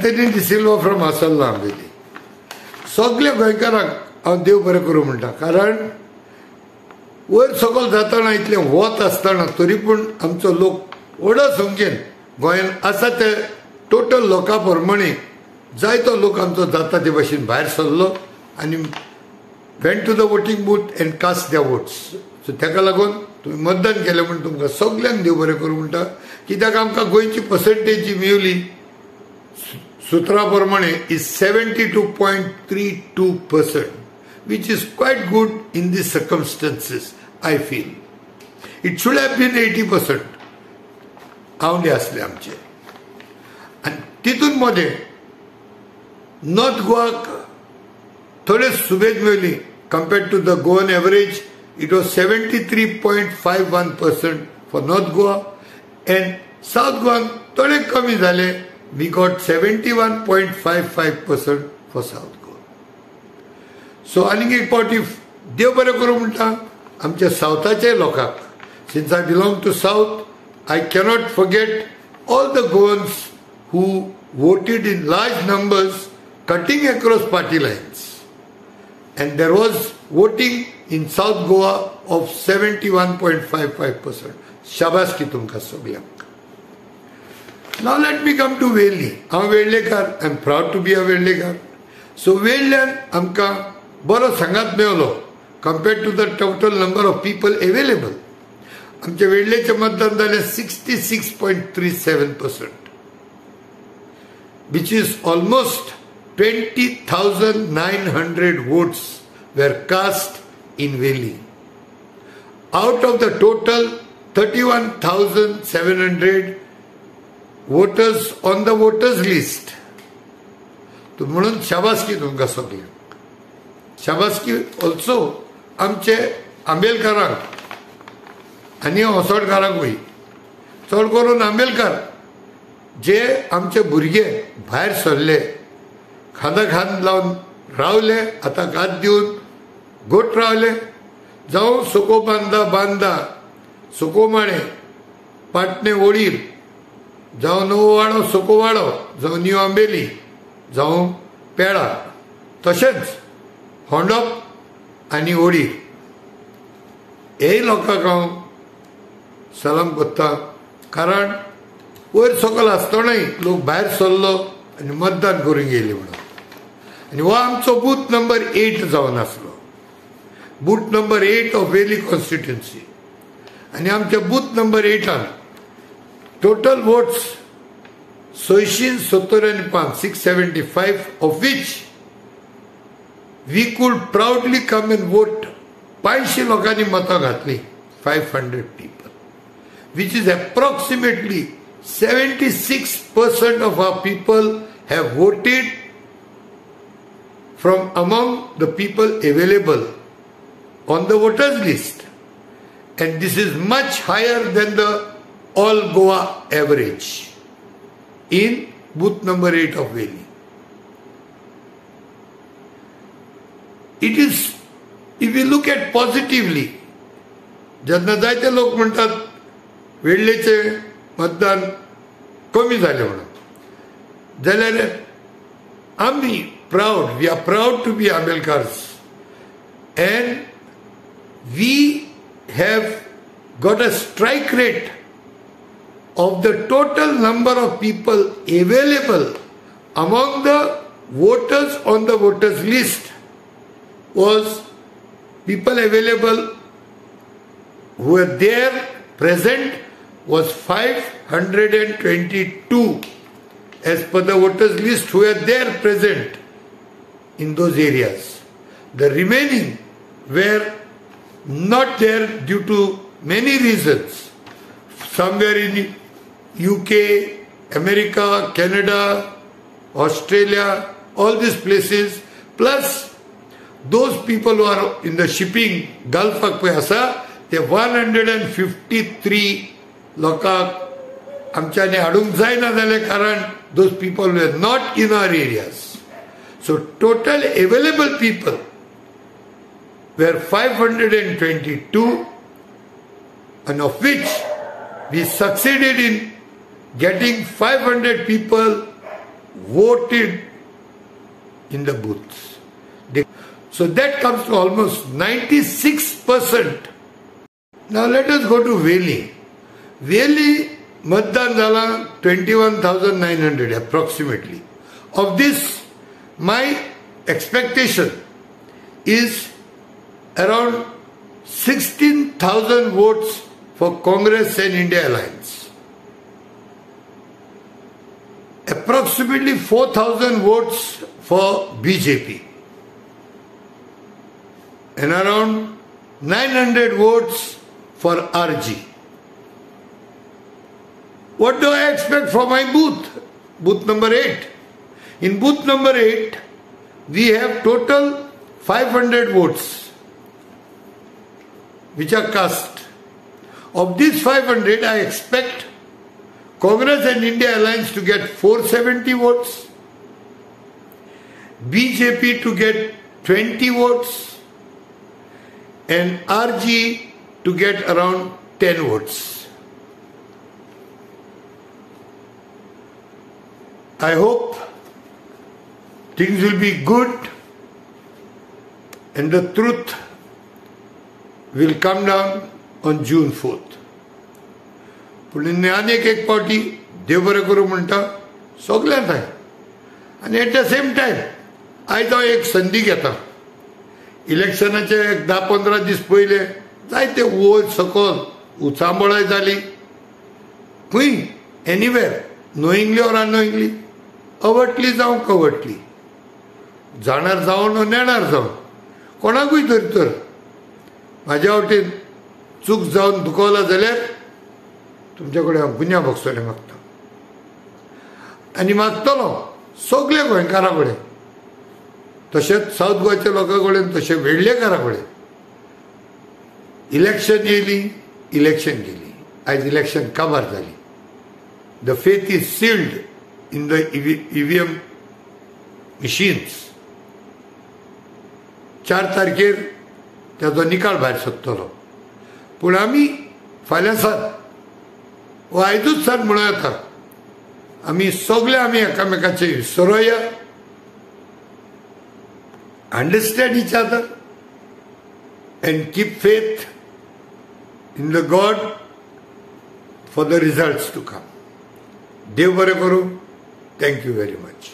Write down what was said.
Anthony D'Silva from आसल्ला आंबेली. सगल्या गोंयकारांक हांव देव बरें करूं म्हणटा, कारण वयर सकयल जातना इतलें वत आसतना तरी पूण आमचो लोक व्हडा संख्येन गोंयांत आसा ते टोटल लोकां प्रमाणे जायतो लोक आमचो जाता ते भाशेन भायर सरलो आनी went to the voting booth and cast their votes. So ताका लागून तुमी मतदान केलें म्हूण तुमकां सगल्यांक देव बरें करूं म्हणटा, कित्याक आमकां गोंयची पर्संटेज जी मेवली सुत्रा प्रमाणे is 72.32%, which is quite good in these circumstances, I feel. It should have been 80% आवंडे आसले आमचे. आनी तितून मदें नॉर्थ गोवाक थोडे सुबेज मेळ्ळी compared to the Goan average. It was 73.51% for North Goa, and South गोवान थोडे कमी जाले, we got 71.55% for South Goa. So आनीक एक पावटी देव बरें करूं म्हणटा आमच्या सावथाच्या लोकांक. Since I belong to south, I cannot forget all the Goans who voted in large numbers cutting across party lines, and there was voting in South Goa of 71.55%. शाबासकी तुमकां सगल्यांक. Now let me come to Velli. हांव Verlekar, I am proud to be a Verlekar. So वेर्ल्यान आमकां बरो सांगात मेवलो compared to the total number of people available. आमच्या वेर्लेचें मतदान जालें 66.37%, which is almost 20,900 votes were cast in Velli. Out of the total 31,700 voters on the voters list. म्हणून शाबासकी तुमकां सगल्यांक. शाबासकी ऑल्सो आमचे आंबेलकारांक आनी होसोडकारांकूय, चड करून आंबेलकार जे आमचे भुरगे भायर सरले, खांदा खांद लावन रावले, हाताक हात दिवन गोट रावले, जावं सुको बांदा बांदा, सुको माणे, पाटणे ओडीर, जावं नवो वाडो सुको वाडो, जावं न्यू आंबेली, जावं पेडा, तशेंच होंडप आनी ओडीर, हेय लोकांक हांव सलाम करता, कारण वयर सकयल आसतनाय लोक भायर सरलो आनी मतदान करूंक येयले म्हणून. आनी हो आमचो बूथ नंबर 8 जावन आसलो, booth number 8 of Velli constituency. आनी आमच्या booth number 8 total votes 675, 675, of which we could proudly come and vote. 500 लोकांनी मतां घातली, 500 people, which is approximately 76% of our people have voted from among the people available on the voters list, and this is much higher than the all Goa average in booth number 8 of Velli. It is, if we look at positively, जेन्ना जायते लोक म्हणटात वेर्लेचें मतदान कमी जालें म्हणून, जाल्यार आमी proud, we are proud to be Ambelkars, and we have got a strike rate of the total number of people available among the voters on the voters list was people available who were there present was 522 as per the voters list who were there present in those areas. The remaining were not there due to many reasons. Somewhere in UK, America, Canada, Australia, all these places, plus those people who are in the shipping Gulf पळय आसा ते 153 लोकांक आमच्यांनी हाडूंक जायना जालें, कारण those people were not in our areas. So total available people were 522, and of which we succeeded in getting 500 people voted in the booths. So that comes to almost 96%. Now let us go to Veli. Veli मतदान जाला 21,900 approximately. Of this, my expectation is around 16,000 votes for Congress and India Alliance. Approximately 4,000 votes for BJP. And around 900 votes for RG. What do I expect for my booth? Booth number 8. In booth number 8, we have total 500 votes which are cast. Of these 500, I expect Congress and India Alliance to get 470 votes, BJP to get 20 votes, and RG to get around 10 votes. I hope things will be good and the truth will come down on June 4th. पूण आनीक एक पावटी देव बरें करूं म्हणटा सगल्यांक जाय. आनी एट the same time आयज हांव एक संदी घेता. इलेक्शनाचे एक 10-15 दीस पयले जायते वयर सकयल उचांबळाय जाली. खंय एनीवेर नोईंगली ऑर अननोईंगली, अवटली जावं कवटली, जाणार जावन नेणार जावन कोणाकूय तर तर म्हाज्या वटेन चूक जावन दुखवला जाल्यार तुमचे कडेन हांव गुन्यांव भोगसोले मागता आनी मागतलो सगल्या गोंयकारां कडेन, तशेंच सावथ गोंयच्या लोकां कडेन, तशें वेडलेकारां कडेन. इलेक्शन येयली, इलेक्शन गेली, आयज इलेक्शन काबार जाली. The faith is sealed in the EVM machines. 4 तारखेर ताजो निकाल भायर सरतलो. पूण आमी फाल्यां सात वा आयजूच सात म्हणूं येता, आमी सगळे आमी एकामेकाचे विसरोया, understand each other and keep faith in the God for the results to come. देव बरें करूं. Thank you very much.